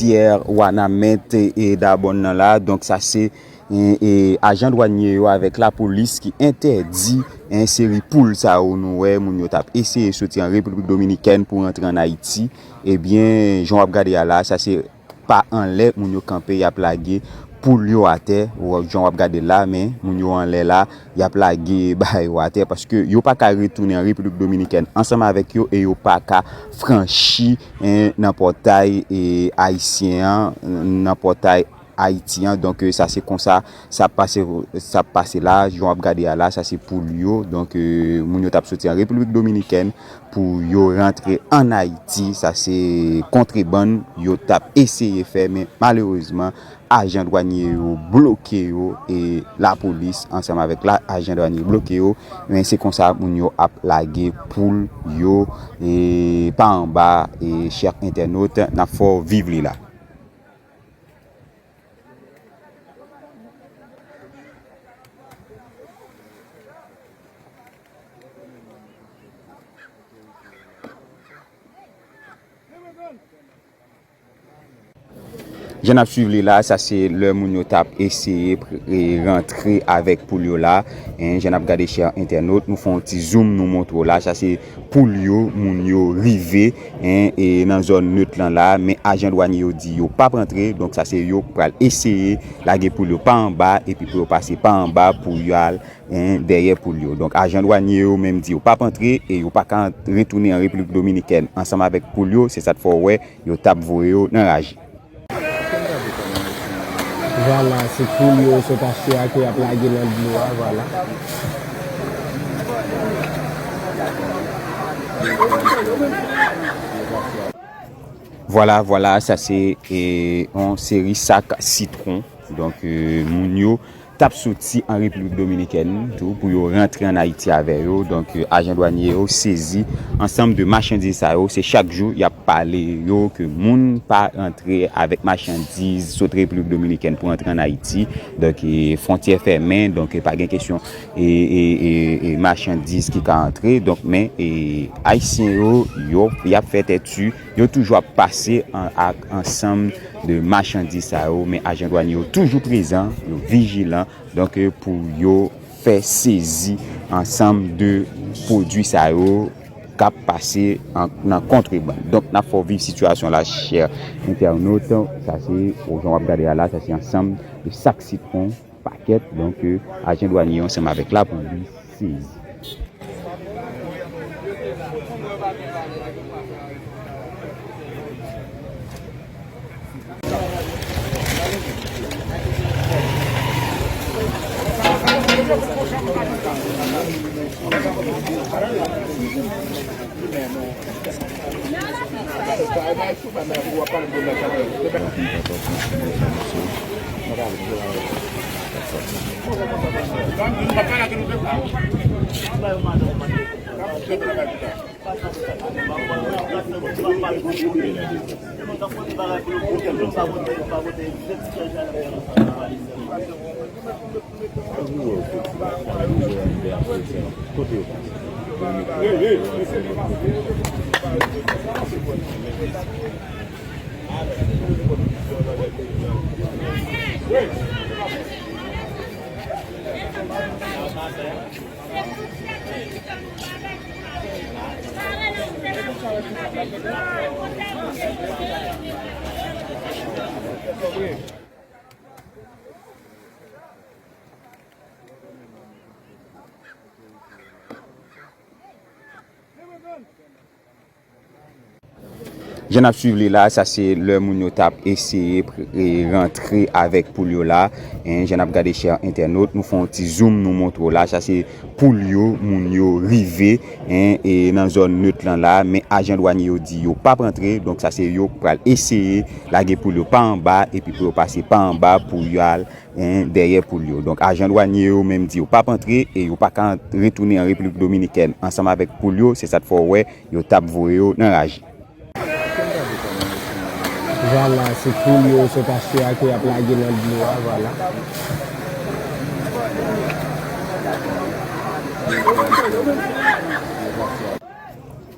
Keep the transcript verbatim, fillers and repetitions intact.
fwontyè Wanament e Dabòn nan la. Donk, sa se, e, e, ajan dwanye yo avèk lapolis ki entèdi, en, seri poul sa yo nou wè moun yo t ap eseye soti an Repiblik Dominikèn pou rantre ann Ayiti. Ebyen, jan w ap gade a la, sa se pa anlè moun yo kanpe, y ap lage poul yo atè. Jan w ap gade la, men moun yo anlè la, y ap lage bagay yo atè paske yo pa ka retounen an Repiblik Dominikèn ansanm avèk yo e yo pa ka franchi, en, nan pòtay, e, ayisyen an, nan pòtay Ayiti an. Donk, e, sa se konsa sa ap pase, sa ap pase la, jan w ap gade a la, sa se poul yo. Donk, e, moun yo t ap soti an Repiblik Dominikèn pou yo rantre ann Ayiti. Sa se kontrebann yo t ap eseye fè, men malerezman, ajan dwanye yo bloke yo e lapolis ansanm avèk la, ajan dwanye bloke yo. Men se konsa moun yo ap lage poul yo, e, pa anba, e, chè entènot, n ap fè w viv li la. Jan n ap swiv li la, sa se lè moun yo t ap eseye pr-, e, rantre avèk poul yo la. En, jan n ap gade, chè entènot, nou fè yon ti zoom, nou montre w la. Sa se poul yo, moun yo rive, en, e nan zòn net lan la, men ajan dwanye yo di yo p ap antre, donk sa se yo k pral eseye lage poul yo pa anba, epi pou yo pase pa anba pou yo al, en, dèyè poul yo. Donk, ajan dwanye yo menm di yo p ap antre, e yo pa ka retounen an Repiblik Dominikèn ansanm avèk poul yo, se sa k fè w wè yo t ap voye yo nan raje. Vwala, se poul yo sot achte a ke y ap lage nan dlo a, vwala. Vwala, vwala, sa se, e, yon seri sak sitwon. Donk, e, moun yo t ap soti an Repiblik Dominikèn tou pou yo rantre ann Ayiti avè yo. Donk, e, ajan dwanye yo sezi ansanm de machandiz sa yo. Se chak jou y ap pale yo ke moun pa rantre avèk machandiz sot Repiblik Dominikèn pou rantre ann Ayiti. Donk, e, fwontyè fèmen, donk, e, pa gen kesyon, e, e, e, e machandiz ki ka antre. Donk, men, e, ayisyen yo, yo, y ap fè tètu. Yo toujou ap pase an, ak ansanm de machandiz sa yo, men ajan dwanye yo toujou prezan, yo vijilan, donk, e, pou yo fè sezi ansanm de pwodui sa yo k ap pase an, nan kontrebann. Donk, n ap fè w viv sitiyasyon la, chè entènot. Sa se, jan w ap gade a la, sa se ansanm de sak sitwon, pakèt, donk, e, ajan dwanye yo ansanm avèk lapolis sezi. Jan n ap swiv li la, sa se lè moun yo t ap eseye pr-, e, rantre avèk poul yo la. En, jan n ap gade, chè entènot, nou fè yon ti zoom, nou montre w la. Sa se poul yo, moun yo rive, en, e nan zòn net lan la. Men ajan dwanye yo di yo p ap rantre. Donk, sa se yo k pral eseye lage poul yo pa anba, epi pou yo pase pa anba pou yo al, en, dèyè poul yo. Donk, ajan dwanye yo menm di yo p ap antre e yo pa ka retounen an Repiblik Dominikèn ansanm avèk poul yo. Se sa k fè w wè yo t ap voye yo nan raje. Vwala, se poul yo sot achte a ke y ap lage nan dlo a, vwala.